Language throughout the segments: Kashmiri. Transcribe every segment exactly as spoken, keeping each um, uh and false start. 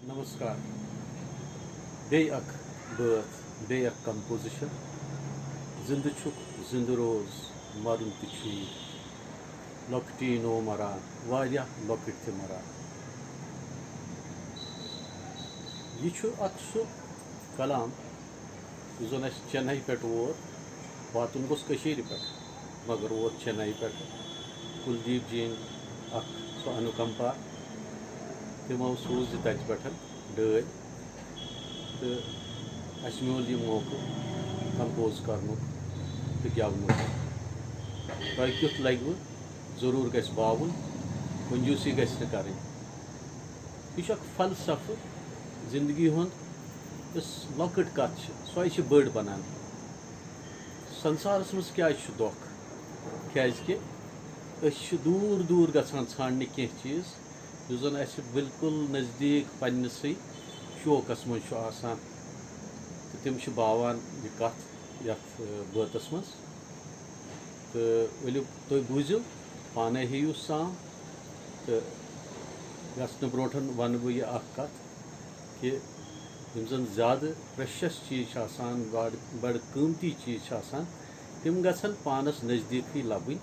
نمسکار۔ بیٚیہِ اکھ بٲتھ، بیٚیہِ اکھ composition۔ زِندٕ چھُکھ، زِندٕ روز، مرُن تہِ چھُے۔ لۄکٹی نو مران، واریاہ لۄکٕٹۍ تہِ مران۔ یہِ چھُ اکھ سُہ کلام یُس زن اَسہِ چنئی پٮ۪ٹھ ووت، واتُن گوٚژھ کٔشیٖرِ پٮ۪ٹھ، مگر ووت چنئی پٮ۪ٹھ۔ کلدیپ جی یِن اکھ سُہ انوکمپا، تِمو سوٗز یہِ تَتہِ پٮ۪ٹھ ڈٲلۍ، تہٕ اَسہِ میول یہِ موقعہٕ compose کرنُک تہٕ گٮ۪ونُک۔ تۄہہِ کیُتھ لگوٕ، ضروٗر گژھِ باوُن، کنجوٗسی گژھِ نہٕ کرٕنۍ۔ یہِ چھُ اکھ فلسفہٕ زندگی ہُنٛد، یۄس لۄکٕٹ کتھ چھِ، سۄے چھِ بٔڑ بنان۔ سنسارس منٛز کیازِ چھُ دۄکھ؟ کیازِ کہِ أسۍ چھِ دوٗر دوٗر گژھان ژھانڈنہِ کینٛہہ چیٖز، یُس زن اسہِ بالکل نزدیٖک پننِسٕے شوقس منٛز چھُ آسان۔ تہٕ تِم چھِ باوان یہِ کتھ یتھ، اہ، بٲتس منٛز۔ تہٕ ؤلِو تُہۍ بوٗزِو پانے، ہیٚیِو سام۔ تہٕ گژھنہٕ برونٛٹھ ونہٕ بہٕ یہِ اکھ کتھ کہِ یِم زن زیادٕ precious چیٖز چھِ آسان، بڑٕ، بڑٕ قۭمتی چیٖز چھِ آسان، تِم گژھن پانس نزدیٖکٕے لبٕنۍ،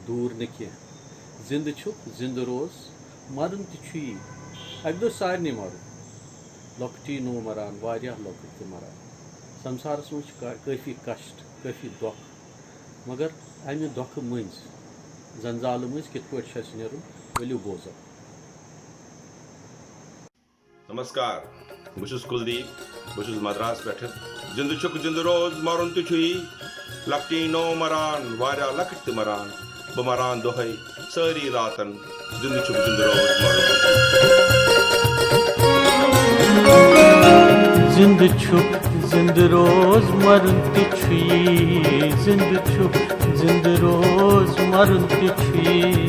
دوٗر نہٕ کینٛہہ۔ زِندٕ چھُکھ، زِندٕ روز، مرُن تہِ چھُ یی۔ اکہِ دۄہ سارنٕے مرُن۔ لۄکٹی نو مران، واریاہ لۄکٕٹۍ تہِ مران۔ سمسارس منٛز چھِ کا-، کٲفی کشٹ، کٲفی دۄکھ، مگر امہِ دۄکھٕ مٔنٛزۍ، زنجالہٕ مٔنٛزۍ کِتھ پٲٹھۍ چھُ اسہِ نیرُن، ؤلِو بوزو۔ نمسکار، بہٕ چھُس کلدیپ، بہٕ چھُس مدراس پٮ۪ٹھٕ۔ زِندٕ چھُکھ، زِندٕ روز، مرُن تہِ چھُ یی۔ لۄکٹی نو مران، واریاہ لۄکٕٹۍ تہِ مران۔ بہٕ مران دۄہے، سٲری راتن۔ زِندٕ چھُکھ، زِندٕ روز، مرُن تہِ چھُ یی۔ زِندٕ چھُکھ، زِندٕ روز، مرُن تہِ چھُ یی۔ زِندٕ چھُکھ، زِندٕ روز، مرُن تہِ چھُ یی۔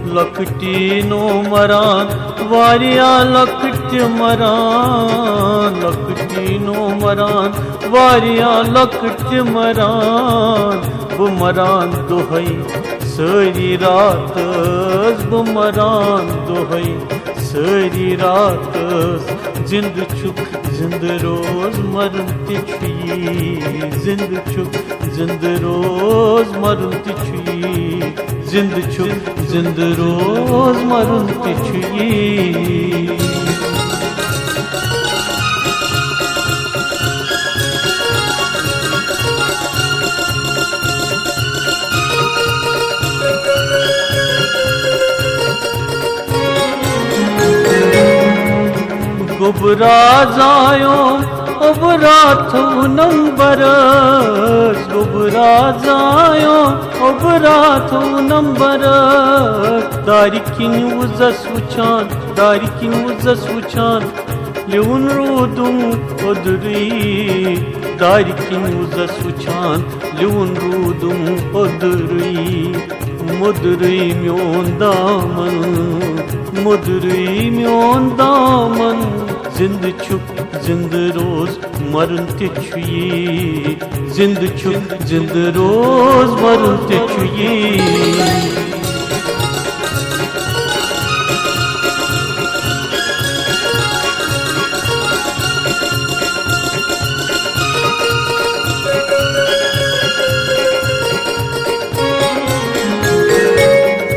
لۄکٹی نو مران، واریاہ لۄکٕٹۍ تہِ مران۔ لۄکٹی نو مران، واریاہ لۄکٕٹۍ تہِ مران۔ بہٕ مران دۄہے، سٲری رات ٲس بہٕ مران دۄہے، سٲری رات ٲس۔ زِندٕ چھُکھ، زِندٕ روز، مرُن تہِ چھُ یی۔ زِندٕ چھُکھ، زِندٕ روز، مرُن تہِ چھُ یی۔ زِندٕ چھُکھ، زِندٕ روز، مرُن تہِ چھُ یی۔ گوٚبرا زایو، اوٚبرا تھوٚو نمبرس۔ گوٚبرا زایو، اوٚبرا تھوٚو نمبرس۔ دارِ کِنۍ وُزس وُچھان، دارِ کِنۍ وُزس وُچھان، لیوُن روٗدُم اوٚدرُے۔ دارِ کِنۍ وُزس وُچھان، لیوُن روٗدُم اوٚدرُے۔ موٚدرُے میون دامن، موٚدرُے میون دامن۔ زِندٕ چھُکھ، زِندٕ روز، مرُن تہِ چھُ یی۔ زِندٕ چھُکھ، زِندٕ روز، مرُن تہِ چھُ یی۔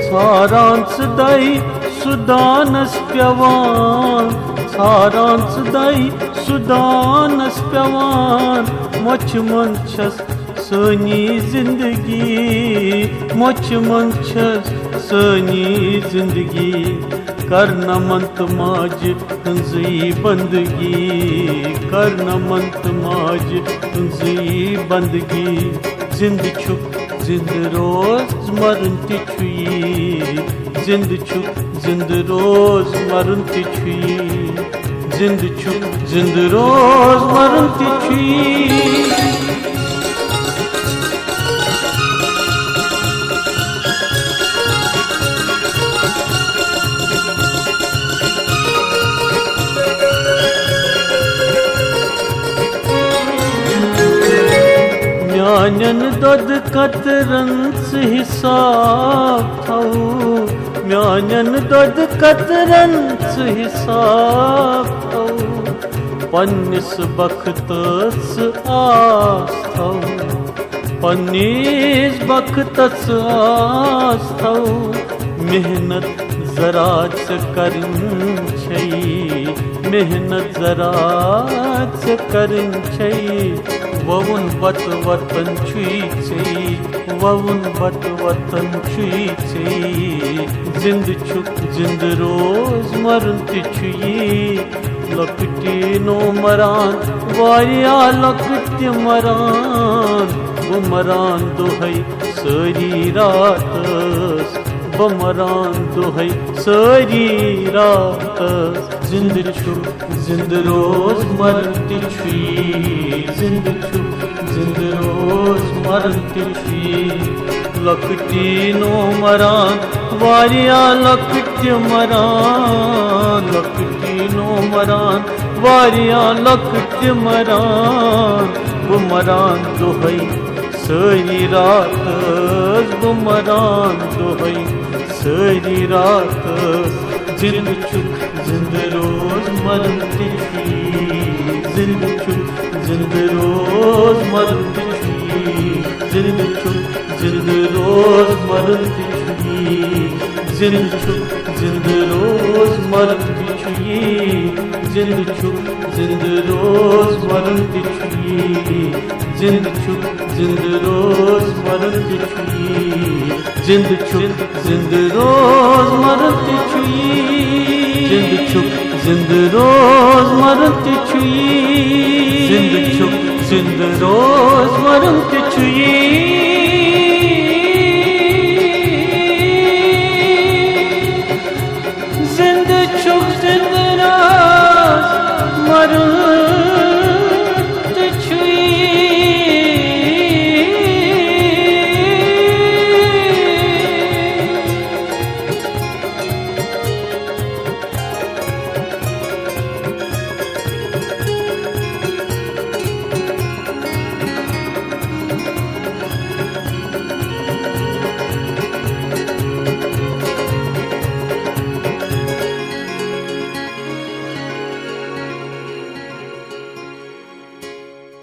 ژھاران ژٕ دَے سُہ دانَس پٮ۪وان، ژھاران ژٕ دَے سُہ دانَس پٮ۪وان۔ مۄچھِ منٛز چھَس سٲنی زِندگی، مۄچھِ منٛز چھَس سٲنی زِندگی۔ کَر نہ مَن تہٕ ماجہِ ہٕنٛزٕے بندگی، کَر نہ مَن تہٕ ماجہِ ہٕنٛزٕے بندگی۔ زِندٕ چھُکھ، زِندٕ روز، مَرُن تہِ چھُ یی۔ زِندٕ چھُکھ، زِندٕ روز، مَرُن تہِ چھُ یی۔ زِندٕ چھُکھ، زِندٕ روز، مَرُن تہِ چھُ یی۔ میانٮ۪ن دۄدٕ قطرن ژٕ حساب تھاو، میانٮ۪ن دۄدٕ قطرن ژٕ حساب پننِس بختس آس تھو، پننِس بختس آس تھو، محنت ذرا ژےٚ کرٕنۍ چھے، محنت ذرا ژےٚ کرٕنۍ چھے۔ ووُن بتہٕ وطن چھُے ژےٚ، ووُن بتہٕ وطن چھُے ژےٚ۔ زندٕ چھُکھ، زندٕ روز، مرُن تہِ چھُ یی۔ لۄکٹی نو مران، واریاہ لۄکٕٹۍ تہِ مران۔ بہٕ مران دۄہے سٲری راتس، بہٕ مران دۄہے سٲری راتس۔ زندٕ چھُکھ، زندٕ روز، مرُن تہِ چھُ یی۔ زندٕ چھُکھ، زندٕ روز، مرُن تہِ چھُ یی۔ لۄکٹی نو مران، واریاہ لۄکٕٹۍ تہِ مران۔ لۄکٹی نو مران، واریاہ لۄکٕٹۍ تہِ مران۔ بہٕ مران دۄہے سٲری راتس، بہٕ مران دۄہے سٲری راتس۔ زندٕ چھُکھ، زندٕ روز، مرُن تہِ چھُ یی۔ زندٕ چھُکھ، زندٕ روز، مرُن تہِ چھُ یی۔ زندٕ چھُکھ، زندٕ روز، مرُن تہِ چھُ یی۔ زندٕ چھُکھ، زندٕ روز، مرُن تہِ چھُ یی۔ زندٕ چھُکھ، زندٕ روز، مرُن تہِ چھُ یی۔ زندٕ چھُکھ، زندٕ روز، مرُن تہِ چھُ یی۔ زندٕ چھُکھ، زندٕ روز، مرُن تہِ چھُ یی۔ زندٕ چھُکھ، زندٕ روز، مرُن تہِ چھُ یی۔ زندٕ چھُکھ، زندٕ روز، مرُن تہِ چھُ یی۔